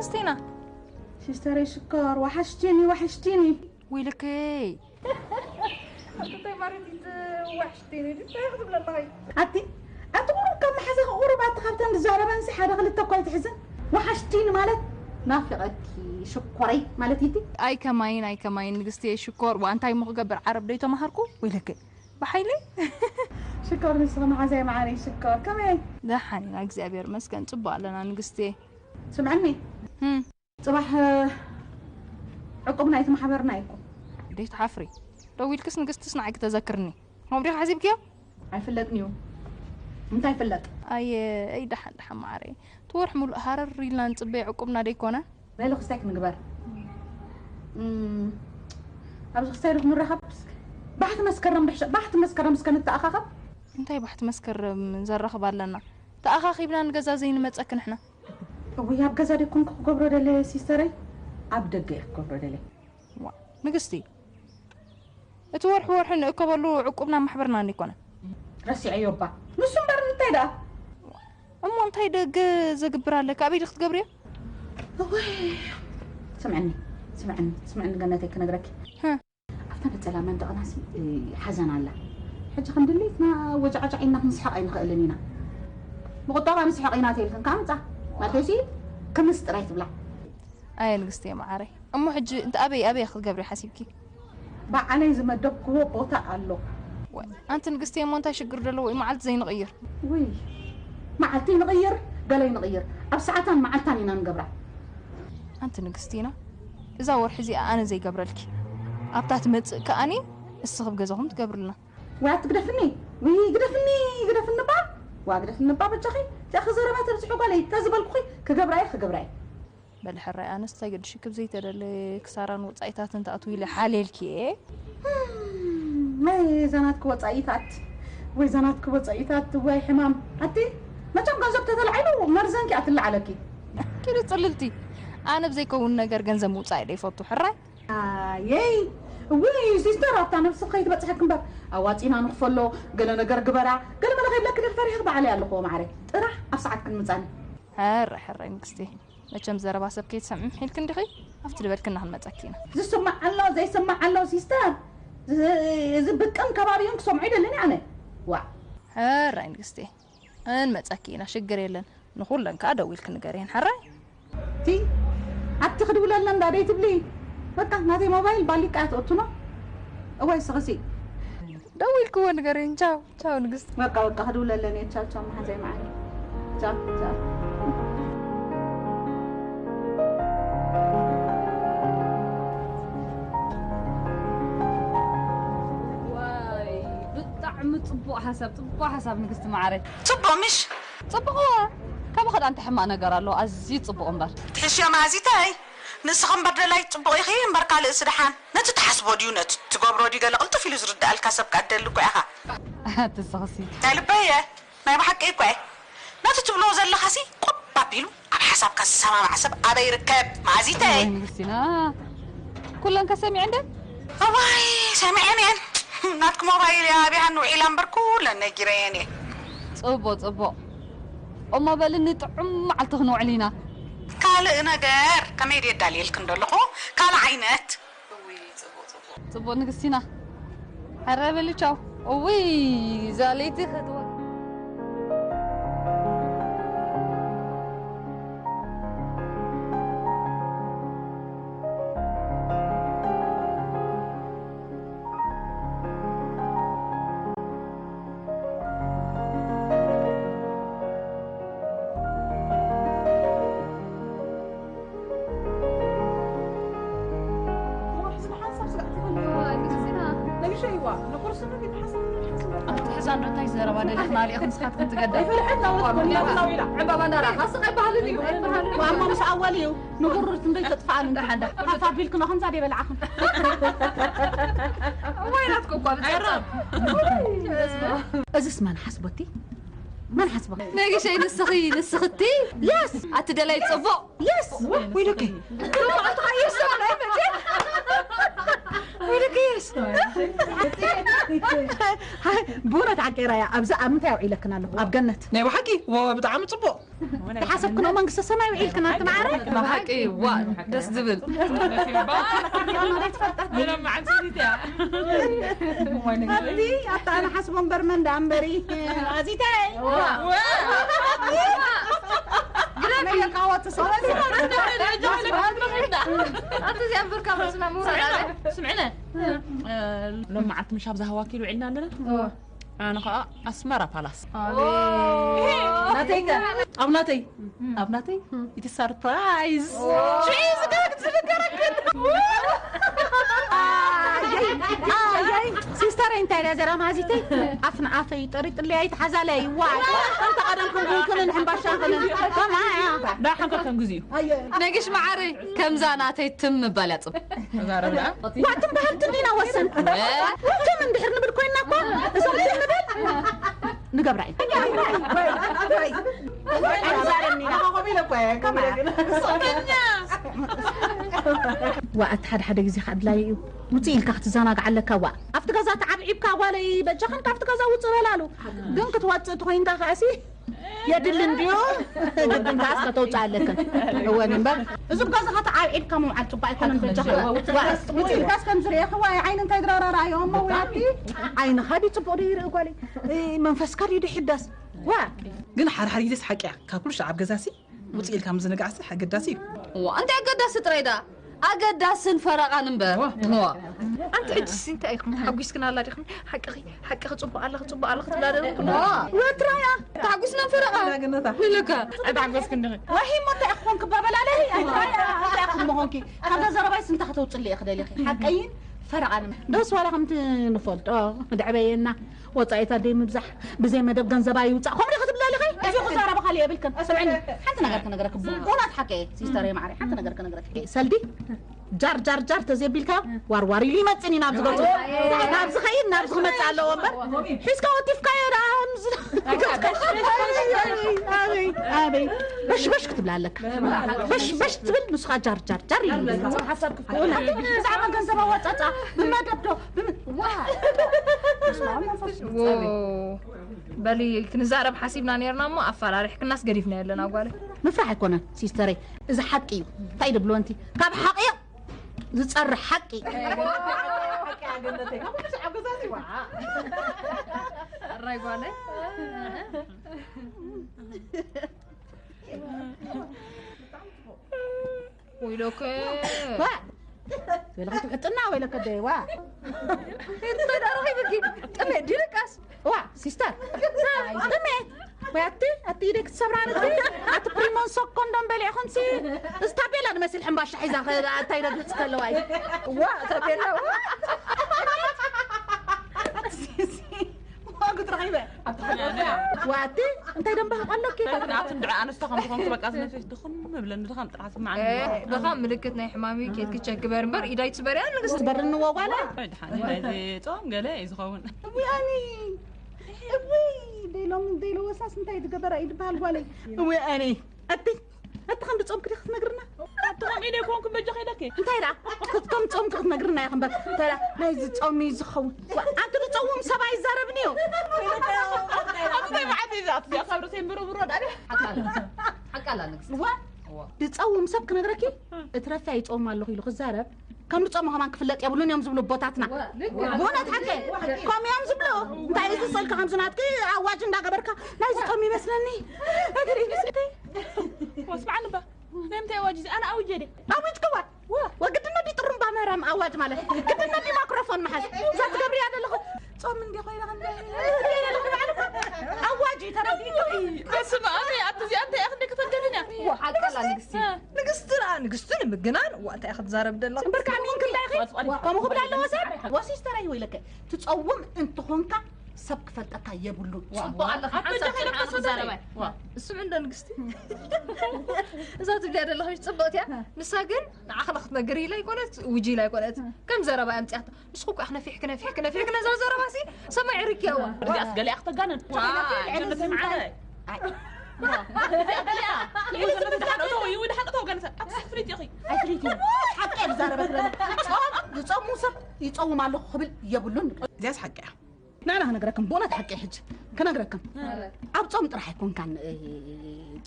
ስቲና። ሲስተረይ ሽኮር፣ ወሓሽቲኒ፣ ወሓሽቲኒ። ወይለከይ። ኣንታይ ማለት እዩ፣ ወሓሽቲኒ እንታይ ክትብለለኺ? ኣቲ፣ ኣቲ ቁሩብ ካብ መሓዛኺ ቁሩብ ኣቲ ካብተን ዝዛረበንሲ ሓደ ክልተ እኳ ኣይትሕዝን። ወሓሽቲኒ ማለት ናፊቐኪ ሽኮረይ ማለት እዩ። ኣይ ከማይን፣ ኣይ ከማይን ንግስቲ ሽኮር፣ ዋ እንታይ እሞ ክገብር ዓረብ ደይ ተማሃርኩ? ወይለከይ። ብሓይለይ። ሽኮር ንስኺ መሓዛይ መዓረይ ሽኮር። ከመይ? ደሓን ኢና እግዚኣብሔር ይመስገን፣ ጽቡቕ ኣለና ንግስቲ። ስምዕኒ። ህም። ጽባሕ፣ እ፣ ዕቁብ ናይቲ ማሕበርና እዩ እኮ። ደይ ትሓፍሪ። ደዊልክስ ንግስትስ ንዓይ ክተዘክርኒ። ከምኡ ዲኻ ሓሲብክዮ? ኣይፍለጥን እዩ። እንታይ ይፍለጥ? ኣየ፣ ኣይ ደሓን ደሓን መዓረይ። እቲ ወርሒ ሙሉእ ሃረር ኢልና ንጽበይ ዕቁብና ደይኮነ? በሊ ክስታይ ክንግበር። እም፣ ኣብዚ ክስታይ ዶ ክንራኸብ? ባሕቲ መስከረም ብሕሸ-፣ ባሕቲ መስከረም እስከ ንተኣኻኸብ። እንታይ ባሕቲ መስከረም ዘራኽብ ኣለና? ተኣኻኺብና ንገዛ ዘይንመጸኪ ንሕና። እውይ፣ ኣብ ገዛ ደይኮንኩ ክገብሮ ደለ ሲስተረይ፣ ኣብ ደገ እየ ክገብሮ ደለ። ዋ፣ ንግስቲ፣ እቲ ወርሒ ወርሒ ንእከበሉ ዕቁብና ማሕበርና እንዲኮነ። ረሲዐዮ እባ። ንሱ እምበር እንታይ ደኣ? እሞ እንታይ ደገ ዘግብር ኣለካ? ኣበይ ዲኺ ትገብርዮ? እውይ፣ ስምዕኒ፣ ስምዕኒ፣ ስምዕኒ ገነተይ ክነግረኪ። ህ። ኣብታ ነጸላ መንደቕናሲ፣ እ፣ ሓዘን ኣላ። ሕጂ ከም ድሌትና ወጃዕጃዕ ኢልና ክንስሕቕ ኣይንኽእልን ኢና። ብቑጠባ ንስሕቕ ኢና ተይልክን ከኣ ምጻ። ማለተይሲ፣ ክምስ ጥራይ ትብላ። ኣየ ንግስቲ መዓረይ። እሞ ሕጂ እንተ ኣበይ፣ ኣበይ ክትገብሪ ሓሲብኪ? ባዕለይ ዝመደብክዎ ቦታ ኣሎ። ወይ፣ ኣንቲ ንግስቲ እሞ እንታይ ሽግር ደለዎ እዩ መዓልቲ ዘይንቕይር? ውይ፣ መዓልቲ ንቕይር፣ ገለ ንቕይር። ኣብ ሰዓታን መዓልታን ኢና ንገብራ። ኣንቲ ንግስቲና፣ እዛ ወርሒ እዚኣ ኣነ ዘይገብረልኪ። ኣብታ ትመጽእ ከኣኒ እስኺ ኣብ ገዛኹም ትገብርልና። ወይ ኣቲ ግደፍኒ፣ ውይ ግደፍኒ፣ ግደፍኒ እባ። ዋ ግደፍኒ እባ በጃኺ። እዚኣ ዘረባ ተብዝሑ ጓለይ፣ እንተ ዝበልኩኺ ክገብራ እየ፣ ክገብራ እየ። በሊ ሕራይ ኣነስ እንታይ ገድሽኪ ብዘይተደለ ክሳራን ወጻኢታትን ትኣትዊ ኢለ ሓልየልኪ እየ። ናይ ዛናትኪ ወጻኢታት፣ ወይ ዛናትኪ ወጻኢታት፣ ወይ ሕማም። ኣቲ መቸም ገንዘብ ተተላዒሉ መርዘንኪ ኣትለዓለኪ። ኪዲ ጽልልቲ። ኣነ ብዘይከውን ነገር ገንዘብ ምውጻእ እየ ዘይፈቱ ሕራይ። ኣየይ፣ እውይ ሲስተር፣ ኣብታ ነብሲ ከይትበጽሐኪ እምበር ኣዋጺና ንኽፈሎ፣ ገለ ነገር ግበራ፣ ገለ መለ ከይብለኪ ድሕር ፈሪሕኺ ባዕለይ ኣለኹ ማዕረ። ጥራሕ ኣብ ሰዓት ክንምጻኒ። ሕራይ ሕራይ ንግስቲ። መቸም ዘረባ ሰብ ከይትሰምዒ ምሒልኪ እንዲኺ፣ ኣብቲ ዝበልክና ክንመጸኪ ኢና። ዝስማዕ ኣሎ ዘይስማዕ ኣሎ ሲስተር፣ እዚ ብቅን ከባቢኡን ክሰምዑ ይደልን ኣነ። ዋ። ሕራይ ንግስቲ፣ እንመጸኪ ኢና፣ ሽግር የለን። ንኹለን ከኣ ደዊልኪ ንገርየን ሕራይ። ቲ ኣቲ ክድውለለን ዳ ደይ ትብሊ? በቃ ናተይ ሞባይል ባሊቃ እያ ትእቱ ነው። እዋይ ስኽሲ። ደዊልክዎ ንገርየን። ቻው ቻው ንግስቲ። በቃ በቃ ክድውለለን እየ። ቻው ቻው መሓዛይ መዓረይ። ቻው ቻው። ዋይ ብጣዕሚ ጽቡቕ ሓሳብ፣ ጽቡቕ ሓሳብ ንግስቲ መዓረይ። ጽቡቕ ምሽ? ጽቡቕ እወ። ካብ ኸዳ እንታይ ሕማቕ ነገር ኣሎ? ኣዝዩ ጽቡቕ እምበር። ትሕሽዮ መኣዚተይ። ንስኺ እምበር ደላይ ጽቡቕ ኢኺ እምበር ካልእስ ደሓን። ነቲ ትሓስቦ ድዩ ነቲ ትገብሮ ድዩ ገለ ቅልጥፍ ኢሉ ዝርድኣልካ ሰብ ከኣ ትደሊ እኮ ኢኻ። ትስኽሲ። ናይ ልበይ እየ። ናይ ብሓቂ እኮ እየ። ነቲ ትብልዎ ዘለኻሲ ቆብ ኣቢሉ ኣብ ሓሳብካ ዝሰማማዕ ሰብ ኣበይ ይርከብ? መኣዚተይ። ወይ ንግስቲና። ኩለን ከ ሰሚዐን ደን? እዋይ ሰሚዐን እየን። ናትኪ ሞባይል እያ ኣቢሃኒ ውዒላ እምበር ኩለን ነጊረየን እየ። ጽቡቕ ጽቡቕ። እሞ በልኒ ጥዑም መዓልቲ ክንውዕል ኢና። ካልእ ነገር ከመይ ድየ ኣዳልየልክን ዘለኹ ካልእ ዓይነት። እውይ፣ ጽቡቕ፣ ጽቡቕ። ጽቡቕ ንግስቲና። ሕረ በሊ ቻው። እውይ፣ እዛ ለይቲ ክትወ- ኣቲ ሕዛን ዶ እንታይ ዘረባ ደሊኽና ኣሊእኽን ንስኻትክን ትገዳ? ዕምባባ እንዳራ፣ ካስቕ ኣይበሃልን እዩ። ዋማ ምስ ኣወል እዩ። ንጉርርት እንደይ ተጥፋኣን እንዳ ሓንዳ። ሓፍ ኣቢልክኖ ከምዛ ደይ በልዓኽን። እዋይ ናትኩ እኳ ብጸብጸብ። እዝስ መን ሓስቦቲ? መን ሓስቦ? ነጊሸይ ንስኺ፣ ንስኽቲ? የስ! ኣቲ ደላይ ጽቡቕ። የስ! ወይለኪ። ወይለኪ የስ! ብእውነት ሓቂ ራያ፣ ኣብዚ ኣብ ምንታይ ኣውዒለክን ኣለኹ? ኣብ ገነት። ናይ ብሓቂ? ወ-፣ ብጣዕሚ ጽቡቕ። ተሓሰብክኖ መንግስተ ሰማይ ውዒልክን ኣንቲ ማዕረ? ብሓቂ፣ ዋ፣ ደስ ዝብል። ኣቲ፣ ኣታ ኣነ ሓስቦ እምበር መን ደኣ እምበሪ። ኣዚተይ። ነየቃወት ሰው። ኣቲ እዚኣ እምበር ካብ ርእስና ምውራድ ኣለ። ስምዕነ። እ፣ ሎም መዓልቲ ምሽ ኣብዛ ሃዋኪል ውዒልና ኣለና። ኣነ ኸኣ ኣስመራ ፓላስ። ናተይ ከ? ኣብ ናተይ፣ ኣብ ናተይ፣ እቲ ሰርፕራይዝ። ሽዑ ዝገርም ዝነገረክን። ኣይ፣ ኣይ፣ ሲስተር፣ እንታይ ደኣ ዘራ ማዚተይ? ኣፍ ንኣፈይ ጠሪጥለይ ኣይትሓዛለይ። ዋይ፣ ከምታ ቀደም ክንብንክንን ሕምባሻ ክንን። ከምኣ እያ። ዳ ሓንከል ከም ግዜኡ። ነግሽ መዓረይ፣ ከምዛ ናተይ ትም ምባል እያ ጽቡቕ። ተዛረብ ደኣ። ዋትም ባህልቲ እንዲና ወሰን። እ? ትም እንድሕር ንብል ኮይንና እኮ፣ እዞም ትም ንብል ንገብራ ኢና። ኣይዛረብኒ ኢና። ዋ፣ ኣቲ ሓደ ሓደ ግዜ ከዓ ኣድላዪ እዩ። ውፅእ ኢልካ ክትዘናጋዕ ኣለካ። ዋ፣ ኣብቲ ገዛ ተዓብዒብካ ጓለይ በጃኽን ካብቲ ገዛ ውፅእ በላሉ። ግን ክትወፅእ ተኾይንካ ከኣሲ የድሊ እንድዩ። ግድን ከኣስ ከተውፅእ ኣለክን። እወን እምበር፣ እዚ ገዛ ከተዓብዒብካ ምውዓል ፅቡቅ ኣይኮነን በጃኻ። ዋ፣ ውፅእ ኢልካስ ከም ዝርእየኽዋ፣ ዓይኒ እንታይ ድረራራ እዮ እሞ፣ ወይ ኣቲ ዓይንኻ ድዩ ፅቡቅ ድዩ ይርኢ ጓለይ? እ፣ መንፈስካ ድዩ ድሕዳስ? ዋ። ግን ሓድሓድ ግዜስ ሓቂ እያ። ካብ ኩሉ ሻዕ ኣብ ገዛሲ ውፅእ ኢልካ ምዝንጋዕሲ ኣገዳሲ እዩ። ዋ፣ እንታይ ኣገዳሲ ጥራይ ደኣ? ኣገዳስን ፈረቓን እምበር። ዋ። ዋ። ኣንቲ ሕጂሲ እንታይ ኢኹም? ተሓጒስክን ኣላ ዲኹም? ሓቅኺ፣ ሓቅኺ፣ ጽቡቕ ኣለኺ፣ ጽቡቕ ኣለኺ ትብላ ዶ? ዋ። ወትራ እያ። ተሓጒስና ፈረቓ። ገነታ። ኢልካ። ኣይተሓጎስክን ዲኺ? ዋሂ እሞ እንታይ ኢኹም ክባበላለኺ? እንታይ ኢኹም ምኾንኪ? ካብዛ ዘረባይስ እንታይ ከተውፅሊ ኢኺ ደሊኺ? ሓቀይን ፈረቓን። ዶስ ዋላ ከምቲ ንፈልጦ፣ ድዕበየና። ወጻኢታት ደይ ምብዛሕ፣ ብዘይ መደብ ገንዘብ ኣይውጻእ። ከምኡ ዲኺ ትብሊ ኣለኺ? እዚ ክዛረብ ካልእ የብልክን። ስምዕኒ፣ ሓንቲ ነገር ክነግረኪ፣ ብእውነት ሓቂ እየ፣ ሲስተር እየ ማዕረ፣ ሓንቲ ነገር ክነግረኪ። ሰልዲ፣ ጃር፣ ጃር፣ ጃር ተዘይቢልካ፣ ዋር፣ ዋር ኢሉ ይመጽእን እዩ ናብዚ ገጹ። ናብዚ ኸይድ፣ ናብዚ ክመጽእ ኣለዎ እምበር፣ ሒዝካ ወቲፍካዮ ደኣ፣ ኣበይ፣ ኣበይ፣ ኣበይ። በሽ፣ በሽ ክትብል ኣለካ። በሽ፣ በሽ ትብል፣ ንስኻ ጃር፣ ጃር፣ ጃር ኢሉ ይመጽእ። ብዛዕባ ገንዘብ ኣወጻጻ፣ ብመደብ ዶ፣ ብም-፣ ዋ። ዎ። በሊ ክንዛረብ ሓሲብና ኔርና እሞ ኣፈራሪሕክናስ ገዲፍና የለና ጓለ። ምፍራሕ ኣይኮነን ሲስተረይ፣ እዚ ሓቂ እዩ። እንታይ ድብሎ እንቲ ካብ ሓቂ እዩ ዝጸርሕ ሓቂ። ሓቂ ኣገነተይ ካብ ኩሉ ሰዓብ ገዛዚ ዋ። ኣራይ ጓለ። ወይለከ። ዋ። ወይለከ ትሕጥና ወይለከ ደይዋ። እንተ ደረኺ ብኪ ጥሜ ድርቃስ። ዋ፣ ሲስተር። ጥሜ። ወይ ኣቲ፣ ኣቲ ኢደይ ክትሰብራ ነቲ፣ ኣቲ ፕሪሞን ሶኮ እንደም በሊዕኹም ሲ፣ እዚ ታቤላ ንመስል ሕምባሻ ሒዛ ኸ-፣ ኣታ ኢደ ግልጽ ከለዋ እዩ። ዋ፣ ታቤላ፣ ዋ። ዋጉ ትረኺበ። ኣብቲ ሓደ ዋቲ፣ እንታይ ደንበ ኣለኪ? ናቱ እንድዒ ኣነስቶ ከም ዝኾንኩ በቃ ዝነፈስ ድኹም እብለኒ፣ ድኻም ጥራሕ ስምዓኒ። እ፣ ድኻም ምልክት ናይ ሕማም እዩ፣ ኬድኪ ቸክ ግበር እምበር፣ ኢዳይ ትስበርያ ንግስቲ። ትበርኒ ወጓለ? ኣይ፣ ድሓን፣ ናይዚ ጾም ገለ እዩ ዝኸውን። እውይ፣ ኣኒ፣ እውይ፣ ደይሎም፣ ደይሎ ወሳስ እንታይ ዝገበረ እዩ ዝበሃል ጓለይ? እውይ፣ ኣኒ፣ ኣቲ፣ ኣቲ ከም ዝጾምክ ዲኺ ክትነግርና? ኣቲ ከም ኢደ ኮንኩ በጃ ከይደኪ። እንታይ ደኣ? ከም ጾምክ ክትነግርና ኢኺ እምበር። እንታይ ደኣ? ናይዚ ጾም እዩ ዝኸውን። ዋ፣ ኣንቲ ዝጸውም ሰብ ኣይዛረብን እዩ። ኣቲ እንታይ መዓት እዩ ዝኣቱ? ካብ ርእሰይ ምርብሮ ዳኣ። ሓቃላ። ሓቃላ ንግስቲ። ዋ፣ ዋ። ዝጸውም ሰብ ክነግረኪ፣ እትረፊ ኣይጾም ኣለኹ ኢሉ ክዛረብ፣ ከም ዝጾሙ ከማን ክፍለጥ የብሉን እዮም ዝብሉ ኣቦታትና። ዋ፣ ልክ። ብእውነት ሓቂ። ከምኡ እዮም ዝብሉ። እንታይ እዩ ዝስእልካ ከምዚ ናትኪ ኣዋጅ እንዳገበርካ? ናይዚ ከም ይመስለኒ። እግሪ ይመስለኒ። ወስማዕኒ እባ። ናይ ምንታይ ኣዋጅ እዚ? ኣነ ኣውጀ ድየ? ኣዊጅክዋ። ዋ፣ ወግድና ድዩ ጥሩምባ መራም ኣዋጅ ማለት? ግድና ድዩ ማክሮፎን መሓዝ? እዛ ትገብርያ ዘለኹ ጾም እንዲ ኮይና ከም ኣዋጅ እዩ፣ ተረዲእኪ? በስመ ኣብ፣ ኣቲ እዚኣ እንታይ እያ ክንደይ ከተገድን እያ? ዋ፣ ሓቃላ ንግስቲ። እ። ንግስቲ ደኣ፣ ንግስቲ ንምግናን፣ ዋ፣ እንታይ እያ ክትዛረብ ዘለኻ? እምበር ካብ ሚንክ እንዳይኺ? ከምኡ ክብል ኣለዎ ሰብ? ወሲስተራይ ወይለከ፣ ትጸውም እንትኾንካ ሰብ ክፈልጠካ የብሉን። ጽቡቕ ኣለኻ፣ ኣብ ሓንሳብ በጃኻ ጽንዓት ይነብር ክዛረባ። ሰደይ። ዋ። ስምዒ እንዶ ንግስቲ። እዛ ትብልያ ዘለኻ ጽብቕቲ እያ። ንሳ ግን ንዓኻ ክትነግር ኢላ ኣይኮነት፣ ውጂ ኢላ ኣይኮነት። ከም ዘረባ እያ ኣምጺኣቶ። ንስኹ እኮ ኢኻ ነፊሕኪ፣ ነፊሕኪ፣ ነፊሕኪ ነዛ ዘረባሲ ሰማይ ዕርኪ እያ። እዚኣስ ገሊኣ ክተጋንን። ዋ፣ ጀነት እንታይ? ማዕረ። ኣይ። እዚኣ ገሊኣ። ኢሉ ዝብል ዝሓቅተው እዩ፣ ዝሓቅተው ገንዘብ። ኣፍሪጥ ኢኺ። ኣይፍሪጥ እዩ። ሓቂ እየ ዝዛረበ ስለኒ። ጾም ዝጾሙ ሰብ ይጸውም ኣለኹ ክብል የብሉን። እዚኣስ ሓቂ እያ። ንዓና ክነግረክም፣ ብእውነት ሓቂ ሕጂ ክነግረክም። ኣብ ጾም ጥራሕ ኣይኮንካን፣ እ፣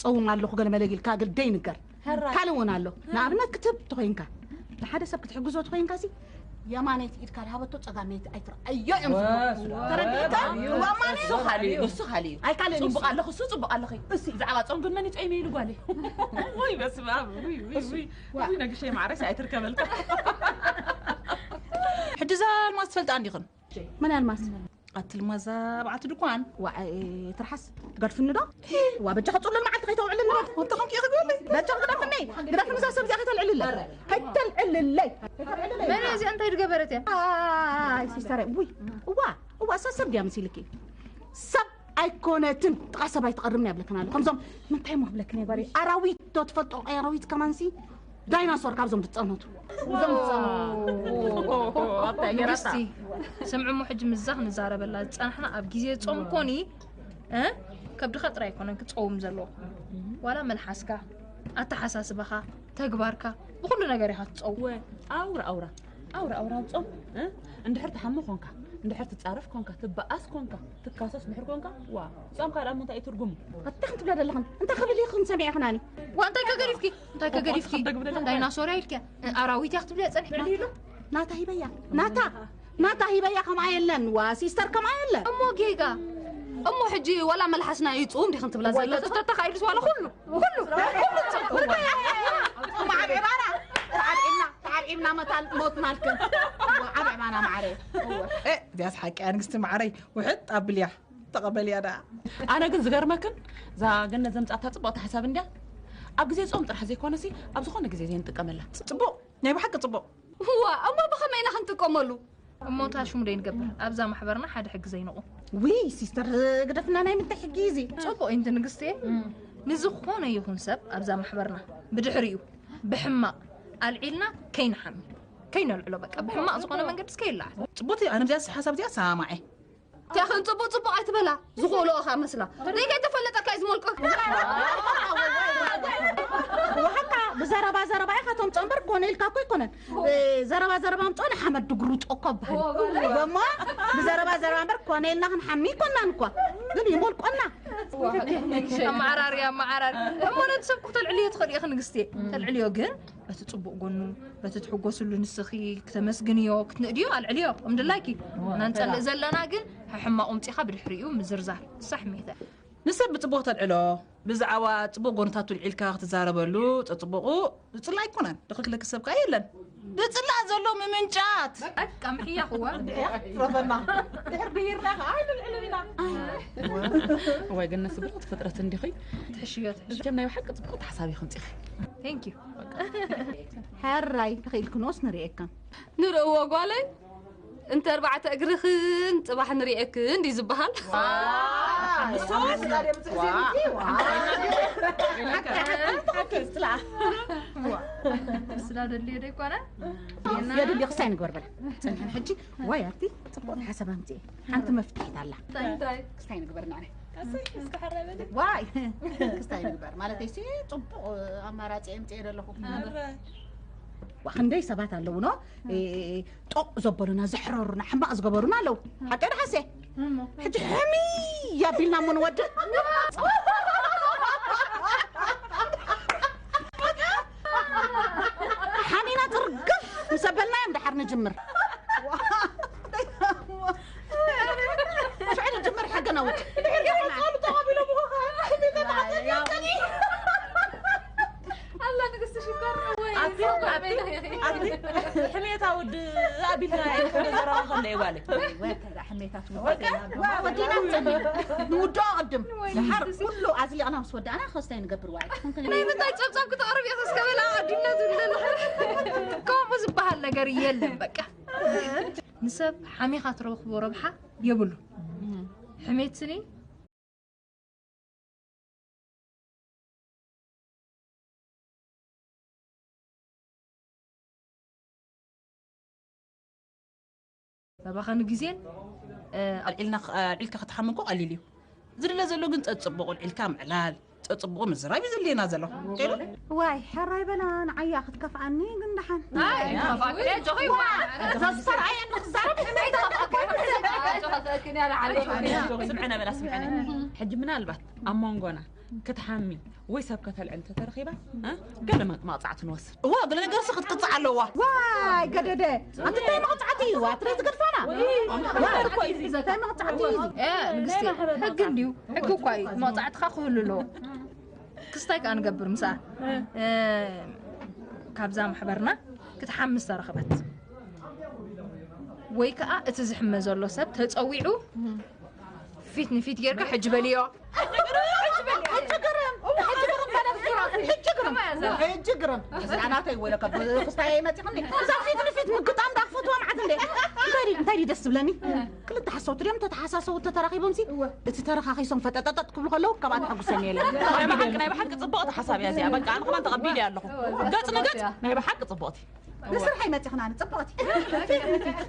ጸውም ኣለኹ ገለ መለ ኢልካ ግል ደይንገር። ሕራይ። ካልእ እውን ኣሎ። ንኣብነት ክትብ ተኾይንካ፣ ንሓደ ሰብ ክትሕግዞ ተኾይንካ ሲ፣ የማነይቲ ኢድካ ዝሃበቶ ጸጋመይቲ ኣይትረኣዮ እዮም ዝብሉ። ወ-፣ ተረዲእካ? ወ-፣ ወ-፣ እሱ ካልእ እዩ፣ እሱ ካልእ እዩ። ኣይካልእን እዩ። ጽቡቕ ኣለኺ፣ እሱ ጽቡቕ ኣለኺ። እሱ ብዛዕባ ጾም ግን መን ይጾም ኢሉ ጓለይ? ውይ፣ በስመ ኣብ፣ ውይ፣ ውይ፣ ውይ። ዋ። ውይ፣ ነግሸይ ማዕረስ ኣይትርከበልካ። ሕጂ እዛ ኣልማዝ ትፈልጣ እንዲኽን? መን ኣልማዝ? ኣቲ ኣልማዝ ኣብዓቲ ድኳን። ዋ፣ እ፣ ትርሓስ፣ ትገድፍኒ ዶ? ዋ፣ በጃኻ ጽሉል መዓልቲ ከይተውዕልኒ ዶ? ወንተ ኸም ኪ ይኽግበለይ? በጃኻ ግደፍኒ፣ ግደፍኒ፣ እዛ ሰብ እዚኣ ከይተልዕልለይ። ከይተልዕልለይ። መን እያ እዚኣ? እንታይ ዝገበረት እያ? ኣይ፣ ሲስተረይ፣ ውይ፣ እዋ፣ እዋ፣ እሳ ሰብ ድያ መሲልኪ? ሰብ ኣይኮነትን፣ ጥቓ ሰብ ኣይትቐርብን እያ ብለክን ኣሎ። ከምዞም፣ ምንታይ እሞ ክብለክን እየ ጓለይ? ኣራዊት ዶ ትፈልጦ? ኣራዊት ከማንሲ ዳይናሶር ካብዞም ዝጸነቱ። እዞም ዝጸነቱ። ኣታ ገራታ። ንግስቲ፣ ስምዒ እሞ ሕጂ ምስዛ ክንዛረበላ ዝጸናሕና ኣብ ግዜ ጾም ኮኒ፣ እ? ከብድኻ ጥራይ ኣይኮነን ክጸውም ዘለዎ። ዋላ መልሓስካ፣ ኣተሓሳስባኻ፣ ተግባርካ፣ ብኹሉ ነገር ኢኻ ትጸውም። ወ-፣ ኣውራ፣ ኣውራ። ኣውራ፣ ኣውራ ኣብ ጾም፣ እ? እንድሕር ትሓሚ ኮንካ፣ እንድሕር ትጻረፍ ኮንካ፣ ትበኣስ ኮንካ፣ ትካሰስ እንድሕር ኮንካ፣ ዋ፣ ጾምካ ደኣ እሞ እንታይ እዩ ትርጉሙ? ኣታ ክንትብላ ዘለኽን? እንታይ ክብል ኢኽን ሰሚዕኽናኒ? ዋ፣ እንታይ ከገዲፍኪ? እንታይ ከገዲፍኪ? እንታይ ክብለላ? ዳይናሶር ኢልኪ? ኣራዊት እያ ክትብልያ ጸኒሕና። ልዕሊ ኢሉ? ናታ ሂበያ። ናታ። ናታ ሂበያ ከምኣ የለን። ዋ፣ ሲስተር ከምኣ የለን። እሞ ጌጋ። እሞ ሕጂ ዋላ መልሓስና ይጹም ዲኽን ትብላ ዘለኽን? ተተኻኢሉስ ዋላ ኩሉ፣ ኩሉ፣ ኩሉ ጽቡቕ። እሞ ዓብዒባና፣ ተዓብዒብና፣ ተዓብዒብና መታን ሞትናልክን። ዓብዒባና ማዕረ። እ፣ እዚኣስ ሓቂ እያ ንግስቲ ማዕረይ። ውሕጥ ኣብልያ። ተቐበልያ ደኣ። ኣነ ግን ዝገርመክን፣ እዛ ገነት ዘምጻእታ ጽብቕቲ ሓሳብ እንድያ። ኣብ ግዜ ጾም ጥራሕ ዘይኮነሲ፣ ኣብ ዝኾነ ግዜ ዘይንጥቀመላ። ጽቡቕ፣ ናይ ብሓቂ ጽቡቕ። እዋ፣ እሞ ብኸመይ ኢና ክንጥቀመሉ? እሞ እንታይ ሽሙ ደይንገብር? ኣብዛ ማሕበርና ሓደ ሕጊ ዘይንቑ። ውይ፣ ሲስተር፣ ግደፍና፣ ናይ ምንታይ ሕጊ እዩ እዚ? ጽቡቕ፣ ኢንቲ ንግስቲ። ንዝኾነ ይኹን ሰብ ኣብዛ ማሕበርና ብድሕሪኡ ብሕማቕ ኣልዒልና ከይንሓሚ፣ ከይነልዕሎ፣ በቃ፣ ብሕማቕ ዝኾነ መንገዲ እስከ ይለዓል። ጽቡቕቲ፣ ኣነ ብዚኣ ሓሳብ እዚኣ ሰማማዕ እየ። እቲኣ ኸን ጽቡቕ ጽቡቕ ኣይትበላ፣ ዝኾልኦ ኸኣ መስላ። ደይ ከይተፈለጠካ እዩ ዝመልቀካ። ወሓካ ብዘረባ ዘረባ ኢኻ ተምጾ እምበር ኮነ ኢልካ እኮ ኣይኮነን። እ፣ ዘረባ ዘረባ ኣምጾ ንሓመድ ድጉርጦ እኮ በሃል። እሞ ብዘረባ ዘረባ እምበር ኮነ ኢልና ክንሓሚ ኣይኮናን እኳ። ግን ይሞልቆና። ኣመዓራሪ፣ ኣመዓራሪ። እሞ ነቲ ሰብ እኮ ተልዕልዮ ትኽእሊ ኢኺ ንግስቲ። ተልዕልዮ ግን በቲ ጽቡቕ ጎኑ፣ በቲ ትሕጎስሉ ንስኺ ክተመስግንዮ፣ ክትንእድዮ ኣልዕልዮ፣ ከም ድላይኪ። እወ፣ ናንጸልእ ተራ። ዘለና ግን ሕማቕ ኣምጺኻ ብድሕሪኡ ምዝርዛር። ሳሕ ሜተ። ንሰብ ብጽቡቕ ተልዕሎ፣ ብዛዕባ ጽቡቕ ጎንታቱ ልዒልካ ክትዛረበሉ፣ ጸጽቡቑ ዝጽላእ ኣይኮነን። ድኽልክለኪ ሰብ ከኣ የለን። ዝጽላእ ዘሎ ምምንጫት። በቃ ምሕያኽዋ። ረበና። ድሕር ድሂርና ከኣ ኣይንልዕልን ኢና። እወ፣ እወ፣ ግን ነስብራት ፍጥረት እንዲኺ። ትሕሽዮ፣ ትሕሽዮ። ከም ናይ ብሓቂ ጽቡቕ ሓሳብ ኢኺ ኣምጺኺ። Thank you። ሕራይ ተኽኢልክንስ ንርእየካ። ንርእዎ ጓለይ፣ እንተ ኣርባዕተ እግርኽን ጽባሕ ንርእየክን ድዩ ዝበሃል? ስላ ደልዮ ዶ ይኮነ? የድልዮ ክስታይ ንግበር በላ። ጸኒሕና ሕጂ፣ ዋይ፣ ኣብቲ ጽቡቕ ሓሳብ ኣምጽኤ። ሓንቲ መፍትሒት ኣላ። እንታይ? ክስታይ ንግበር ንዓና። ዋይ፣ ክስታይ ንግበር። ማለተይ ሲ ጽቡቕ ኣማራጺ ኣምጽኤ ዘለኹ። ዋ፣ ክንደይ ሰባት ኣለዉ፣ ኖ? እ፣ ጦቕ ዘበሉና፣ ዘሕረሩና፣ ሕማቕ ዝገበሩና ኣለዉ። ሓቂ ዶ ሓሴ? እሞ። ሕጂ ሕምይ ኣቢልና እሞ ንወድእ። ሓሚና ጥርግፍ ምስ ኣበልናዮም ደሓር ንጅምር። ሽዑ ንጅምር ሕገ ነውጥ። ኣላ ንግስቲ ሽኮር ወይ ኣቲ፣ ኣቲ፣ ኣቲ፣ ሕሜታ ወዲ ኣቢልና እየ ዘረባ ከሎ እየ ጓለይ። ወዲና ንጸንሕ። ንውድኦ ቅድም። ወይ ደሓር ንግስቲ። ኩሉ ኣዝሊቕና ምስ ወዳእና ክስታይ ንገብር ዋዒ። ናይ ምንታይ ጸብጻብ ክተቕርብ እየ ተስከበላ ኣዲና ዝብለና። ከምኡ ዝበሃል ነገር የለን በቃ። ንሰብ ሓሚኻ ትረኽቦ ረብሓ የብሉ። ሕሜት ስኒ ናባኻ ንግዜን፣ እ፣ ኣልዒልና ኽ-፣ ኣልዒልካ ክትሓሚ እኮ ቀሊል እዩ። ዝድለ ዘሎ ግን ጸጽቡቕ ኣልዒልካ ምዕላል። ጽቡቕ ምዝራብ እዩ ዘድልየና ዘሎ። ቀይሩ? ዋይ፣ ሕራይ በላ፣ ንዓያ ክትከፍኣኒ ግን ደሓን። ኣይ፣ ከፋእኩ እየ፣ ጆኺ እኳ። ዘዝተርኣየኒ ክዛረብ ጆኺ፣ ጆኺ፣ ጆኺ፣ ጆኺ፣ ጆኺ። ስምዕነ በላ ስምዕነ። ሕጂ ምናልባት ኣብ መንጎና ክትሓሚ ወይ ሰብ ከተልዕል እንተተረኺባ፣ እ? ገለ መ- መቕጻዕቲ ንወስድ። እዋ፣ ገለ ነገር ሲ ክትቅጻዕ ኣለዋ። ዋይ፣ ገደደ። ኣንቲ እንታይ መቕጻዕቲ እዩ? ኣትረይ ዝገድፋና? እንታይ መቕጻዕቲ እዩ? እ፣ ንግስቲ፣ ሕጊ እንድዩ። ሕጊ እኳ እዩ። መቕጻዕትኻ ክህሉ ኣለዎ። ክስታይ ከኣ ንገብር ምስኣ። እ፣ ካብዛ ማሕበርና ክትሓምስ ተረኽበት። ወይ ከኣ እቲ ዝሕመ ዘሎ ሰብ ተጸዊዑ ፊት ንፊት ጌርካ ሕጂ በልዮ። ሕጂ ግርም፣ ሕጂ ግርም፣ ሕጂ ግርም። እዚኣ ናተይ ወለካ ክስታይ መፂኽኒ። እዛ ፊት ንፊት ምግጣም ዳክፈትዋ መዓት እንዴ። እንታይ ድዩ- እንታይ ድዩ ደስ ዝብለኒ? ክልተ ሓሰውቲ ድዮም ተተሓሳሰቡ ተተራኺቦም ሲ እቲ ተረኻኺሶም ፈጠጠጠጥ ክብሉ ከለዉ ካብኣ ተሐጉሰኒ የለ። ናይ ብሓቂ ናይ ብሓቂ ጽቡቕቲ ሓሳብ እያ እዚኣ። በቃ ኣነ ከማን ተቐቢለ ኣለኹ። ገጽ ንገጽ ናይ ብሓቂ ጽቡቕቲ። ንስራሕ ይመፅኽና ንፅቡቕቲ።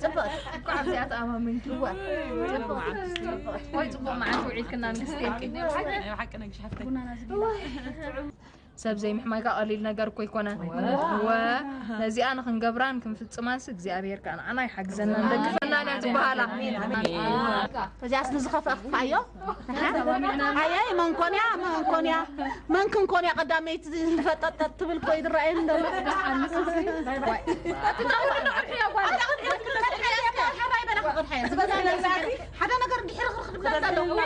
ፅቡቕቲ። እኳ ኣብዚኣ ተኣማመንኪ። ወይ ጽቡቕ መዓልቲ ውዒልክና ንግስቲ። ናይ ብሓቂ ነግሽ ሓፍተይ። ሰብ ዘይምሕማይ ከኣ ቀሊል ነገር እኮ ኣይኮነን። ወ ነዚኣ ንክንገብራን ክንፍጽማንስ እግዚኣብሔር ከኣ ንዓና ይሓግዘና ንደግፈና ኢና ትበሃላ። እዚኣስ ንዝኸፍአ ክፋዮ። ኣየይ መንኮንያ መንኮንያ መን ክንኮንያ ቀዳመይቲ ፈጠጠጥ ትብል ኮይድ ረኣየን ደሎ። ሓደ ነገር ድሕሪ ክርክር ክብላ ዘለዋ